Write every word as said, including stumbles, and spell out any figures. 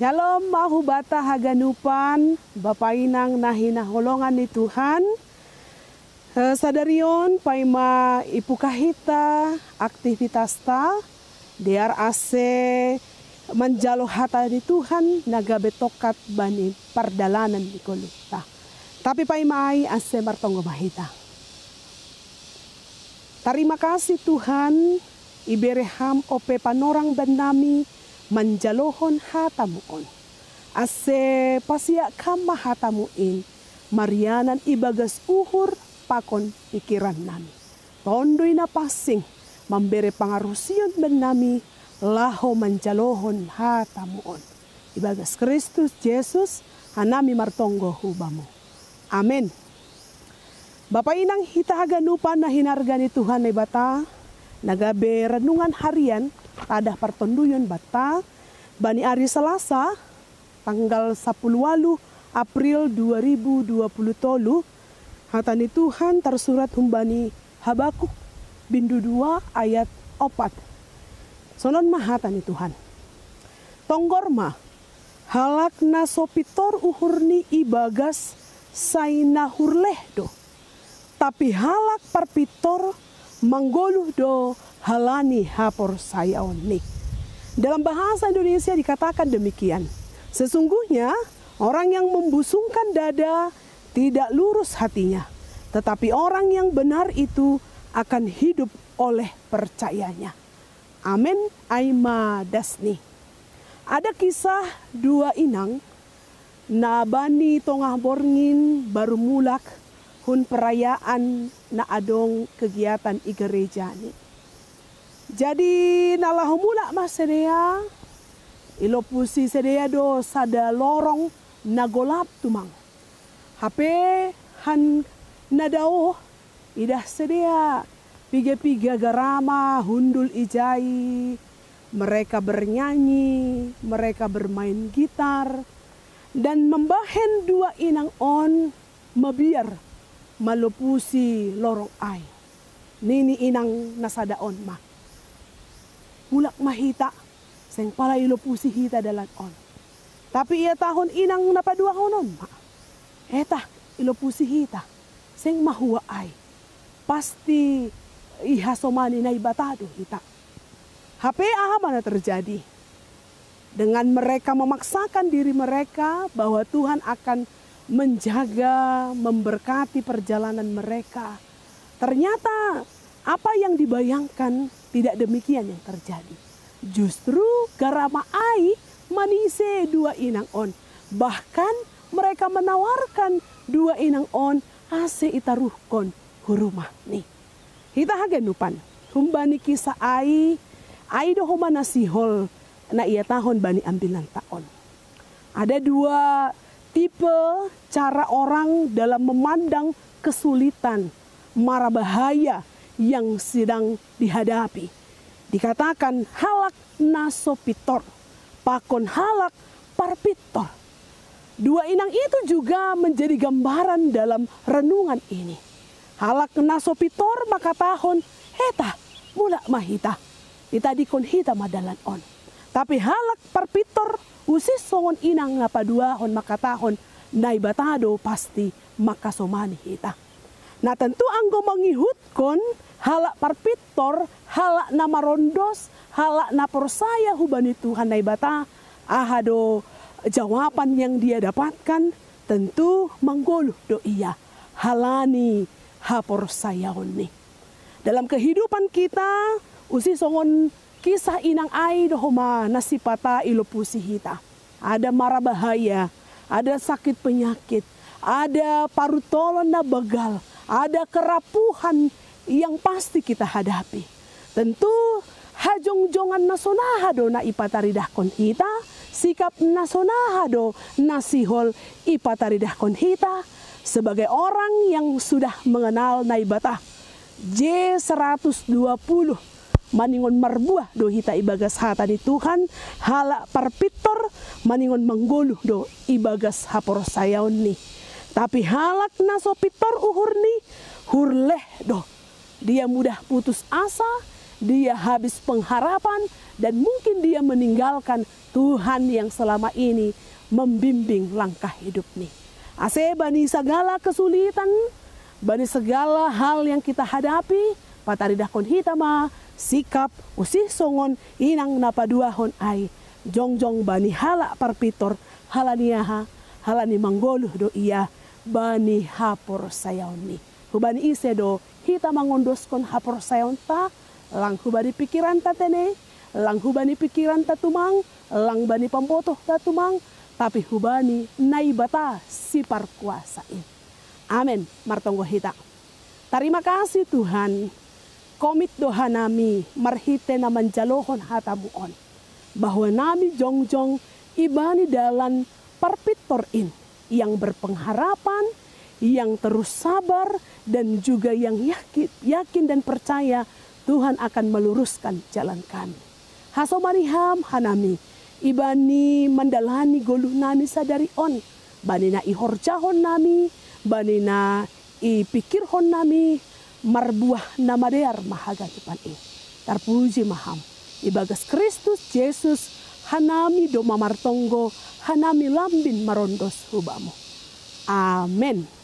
Shalom, mahu bata haganupan, Bapa inang na hinaholongan ni Tuhan. Eh, sadarion, paima ipuka hita aktivitasta, dear ase manjalo hata ni Tuhan na gabe tokat bani pardalanan ni goluhta. Tapi paima ai ase martonggo ma hita. Tarima kasih Tuhan, ibere Ham ope panorang bannami manjalohon hata-Mu on. Ase pasiak Ham ma hata-Mu in, marianan ibagas uhur pakon pikiran nami. Tonduy Napansing, mambere pangarusion bannami laho manjalohon hata-Mu on. Ibagas Kristus Jesus, hanami martonggo hu Bamu. Amen. Bapa inang hita haganupan na hinarga ni Tuhan Naibata, na gabe renungan harian, tadah partonduyon banta, bani ari Salasa, tanggal sapuluh waluh April dua ribu dua puluh tolu, hata ni Tuhan tarsurat humbani Habakuk bindu dua ayat opat. Sonon ma hata ni Tuhan. Tonggor ma, halak na so pintor uhurni ibagas sai na hurleh do. Tapi halak parpintor manggoluh do halani haporsayaonni. Dalam bahasa Indonesia dikatakan demikian, sesungguhnya orang yang membusungkan dada tidak lurus hatinya, tetapi orang yang benar itu akan hidup oleh percayanya. Amen, ai ma dasni. Ada kisah dua inang na bani tongah borngin baru mulak hun perayaan na adong kegiatan i gerejani. Jadi na laho mulak ma sidea, ilopusi sidea do sada lorong na golap tumang. Hape han na daoh idah sidea piga-piga garama hundul ijai, mereka bernyanyi, mereka bermain gitar, dan mambahen dua inang on mabiar malopusi lorong ai. Nini inang na sada on ma, "Mulak ma hita, seng pala ilopusi hita dalan on." Tapi iatahon inang na paduahon on ma, "Eta, ilopusi hita, seng mahua ai. Pasti ihasomani Naibata do hita." Hape aha ma na terjadi? Dengan mereka memaksakan diri mereka bahwa Tuhan akan menjaga, memberkati perjalanan mereka, ternyata apa yang dibayangkan tidak demikian yang terjadi. Justru garama ai manise dua inang on. Bahkan mereka menawarkan dua inang on ase itaruhkon hu rumahni. Hita haganupan, humbani kisah ai, ai do homa na sihol na iatahon bani ambilanta on. Ada dua tipe cara orang dalam memandang kesulitan, mara bahaya yang sedang dihadapi. Dikatakan halak na so pintor, pakon halak parpintor. Dua inang itu juga menjadi gambaran dalam renungan ini. Halak na so pintor mangkatahon, "Eta, mulak ma hita. Itadingkon hita ma dalan on." Tapi halak parpintor, usih songon inang na paduahon mangkatahon, "Naibata do pasti mangkasomani hita." Na tentu anggo mangihutkon halak parpintor, halak na marondos, halak na porsaya hubani Tuhan Naibata, aha do jawaban yang dia dapatkan? Tentu manggoluh do ia halani haporsayaonni. Dalam kehidupan kita, usih songon kisah inang ai do homa na sipata ilopusi hita. Ada mara bahaya, ada sakit penyakit, ada parutolon na begal, ada kerapuhan yang pasti kita hadapi. Tentu hajongjongan na sonaha do na ipataridahkon hita, sikap na sonaha do na sihol ipataridahkon hita sebagai orang yang sudah mengenal Naibata. J seratus dua puluh, maningon marbuah do hita ibagas hata ni Tuhan, halak parpintor maningon manggoluh do ibagas haporsayaonni. Tapi halak na so pintor uhurni, hurleh do. Dia mudah putus asa, dia habis pengharapan, Dan mungkin dia meninggalkan Tuhan yang selama ini membimbing langkah hidupnya. Ase bani segala kesulitan, bani segala hal yang kita hadapi, pataridahkon hita ma sikap usih songon inang na paduahon ai, jongjong bani halak parpintor, halaniaha, halani manggoluh do ia bani haporsayaonni. Hubani ise do hita mangondoskon haporsayaonta? Lang hubani pikiranta tene, lang hubani pikiranta tumang, lang bani pambotohta tumang, tapi hubani Naibata siparkuasa i. Amen. Martonggo hita. Tarima kasih Tuhan, komit do hanami marhite na manjalohon hatamu on, bahwa nami jongjong ibani dalan parpintor in, yang berpengharapan, yang terus sabar, dan juga yang yakin, yakin dan percaya Tuhan akan meluruskan jalan kami. Hasomani Ham hanami, ibani mandalani goluh nami sadari on, bani na ihorjahon nami, bani na ipikirhon nami, marbuah na madear ma haganupan i. Tarpuji ma Ham. Ibagas Kristus Jesus, hanami do mamartonggo, hanami lambin marondos hubamu. Amen.